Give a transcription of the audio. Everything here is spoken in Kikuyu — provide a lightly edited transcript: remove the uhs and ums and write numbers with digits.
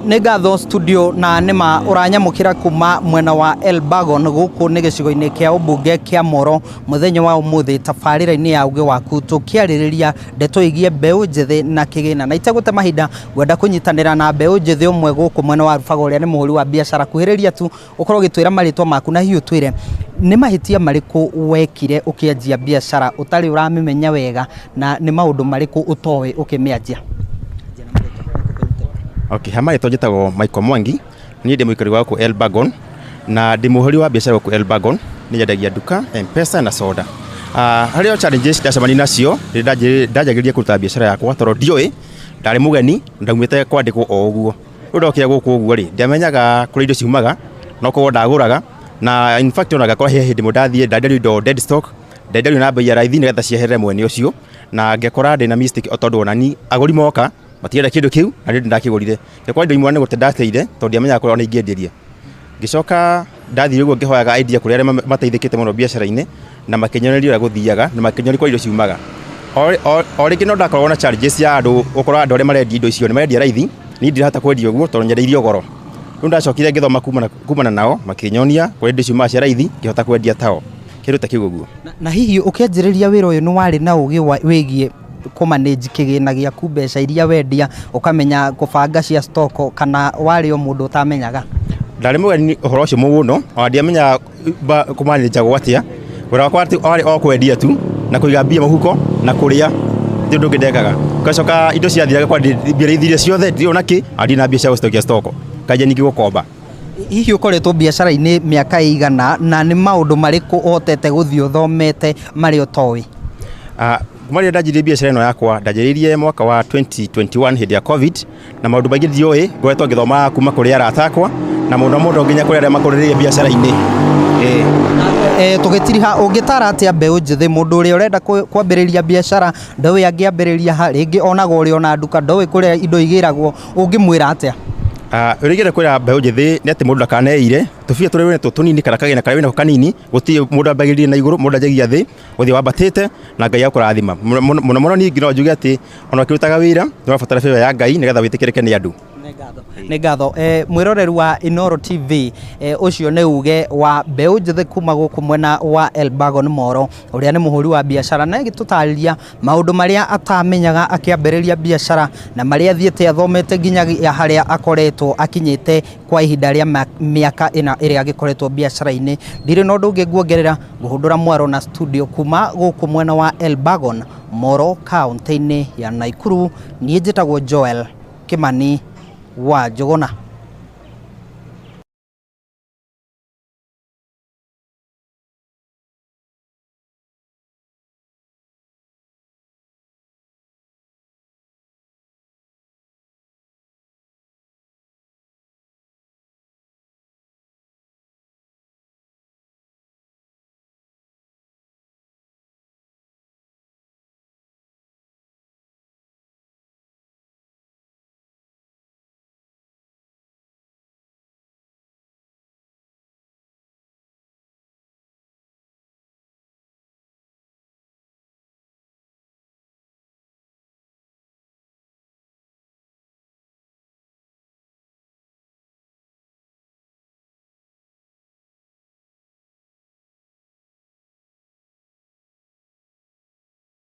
Nĩ ngatho studio na nĩma ũranyamũkĩra kuma mwena wa Elbagon gũkũ nĩ gĩcigo-inĩ kĩa ũmbunge kĩa Moro mũthenya wa ũmũthĩ tabarĩra-inĩ ya ũgĩ waku tũkĩarĩrĩria ndeto ĩgiĩ mbeũ njĩthĩ na kĩgĩna na itegũte mahinda ngwenda kũnyitanĩra na mbeũ njĩthĩ ũmwe gũkũ mwena wa Rubaga ũrĩa nĩ mũhũri wa biacara. Kuhĩrĩria tu ũkorwo ũgĩtwĩra marĩtwa maku na hihi ũtwĩre nĩ mahĩtia marĩkũ wekire ũkĩanjia biacara ũtarĩ ũramĩmenya wega na nĩ maũndũ marĩkũ ũtoĩ ũkĩmĩanjia. Okay, ha marĩtwa njĩtagwo Michael Mwangi, niĩ ndĩ mũikari wa gũkũ Elbagon na ndĩ mũhũri wa biacara gũkũ Elbagon, nĩ nyendagia nduka, M-Pesa na soda. Harĩ o challenges ndacemania nacio rĩrĩa ndanjagĩrĩria kũruta biacara yakwa tondũ ndioĩ, ndarĩ mũgeni, ndaumĩte kwandĩkwo o ũguo. Rĩu ndokire gũkũ ũguo rĩ, ndiamenyaga kũrĩa indo ciumaga, no kũgũra ndagũraga, na in fact ona ngakora he hĩndĩ ĩmwe ndathiĩ ndenderio indo dead stock, ndenderio na bei ya raithi nĩgetha cieherere mwene ũcio, na ngekora ndĩna mistake o tondũ onani agũri moka matirenda kĩndũ kĩu na niĩ ndakĩgũrire. Ngĩkora indo imwe nĩ gũte ndateire tondũ ndiamenyaga kũrĩa ona ingĩenderia. Ngĩcoka ndathiĩ ũguo ngĩhoyaga idea kũrĩ arĩa mateithĩkĩte mũno biacara-inĩ na makĩnyoneria ũrĩa gũthiaga na makĩnyonia kũrĩa indo ciumaga. O rĩngĩ no ndakoragwo na challenges ya andũ gũkorwo andũ arĩa marendia indo icio nĩ marendia raithi, niĩ ndirahota kwendia ũguo tondũ nyendeirio goro. Rĩu ndacokire ngĩthoma kumana nao makĩnyonia kũrĩa indo ciumaga cia raithi ngĩhota kwendia tao. Kĩndũ ta kĩu ũguo. Na hihi ũkĩanjĩrĩria wĩra ũyũ nĩ warĩ na ũgĩ wĩgiĩ kũ manage kĩgĩna gĩaku mbeca iria wendia ũkamenya kũbanga cia stock kana warĩ o mũndũ ũtamenyaga? Ndarĩ mũgeni ũhoro ũcio mũno, ona ndiamenyaga kũ manage agwo atĩa. Wĩra wakwa warĩ o kwendia tu na kũiga mbia mũhuko na kũrĩa, gũtirĩ ũndũ ũngĩ ndekaga. Ngacoka indo ciathira ngakora mbia iria ithirire ciothe ndirĩ ona kĩ, na ndirĩ na mbia cia gũcokia stock, nganjia ningĩ gũkomba. Hihi ũkoretwo biacara-inĩ mĩaka ĩigana na nĩ maũndũ marĩkũ ũhotete gũthiĩ ũthomete marĩa ũtoĩ? Kuma rĩrĩa ndanjirie biacara ĩno yakwa ndanjĩrĩirie mwaka wa 2021 hĩndĩ ya Covid na maũndũ maingĩ ndioĩ ngoretwo ngĩthoma kuma kũrĩ arata akwa na mũno mũno nginya kũrĩ arĩa makũrĩrĩire biacara-inĩ. Tũgĩtiriha ũngĩtara atĩa mbeũ njĩthĩ mũndũ ũrĩa ũrenda kwambĩrĩria biacara ndoĩ angĩambĩrĩria ha rĩngĩ onaga ũrĩ ona nduka ndoĩ kũrĩa indo igĩragwo ũngĩmwĩra atĩa? Ũrĩa ingĩenda kwĩra mbeũ njĩthĩ nĩ atĩ mũndũ ndakaneire tũbia tũrĩa wĩnatuo tũnini kana kagĩna karĩa wĩnako kanini gũtirĩ mũndũ ambagĩrĩria na igũrũ mũndũ anjagia thĩ gũthiĩ wambatĩte na Ngai agũkũrathima. Mũno mũno ningĩ no njuge atĩ ona ũkĩrutaga wĩra nĩ ũrabatara favor ya Ngai nĩgetha wĩtĩkĩrĩke nĩ andũ. Nĩ ngatho. Mwĩroreri wa Inooro TV, ũcio nĩ uge wa mbeũ njĩthĩ kuma gũkũ mwena wa Elbagon Moro, ũrĩa nĩ mũhũri wa biacara na agĩtũtarĩria maũndũ marĩa atamenyaga akĩambĩrĩria biacara na marĩa athiĩte athomete nginyagia harĩa akoretwo akinyĩte kwa ihinda rĩa mĩaka ĩna ĩrĩa agĩkoretwo biacara-inĩ. Ndirĩ na ũndũ ũngĩ nguongerera, ngũhũndũra mwaro na studio kuma gũkũ mwena wa Elbagon Moro kaũntĩ-inĩ ya Naikuru. Niĩ njĩtagwo Joel Kimani wa Njũgũna.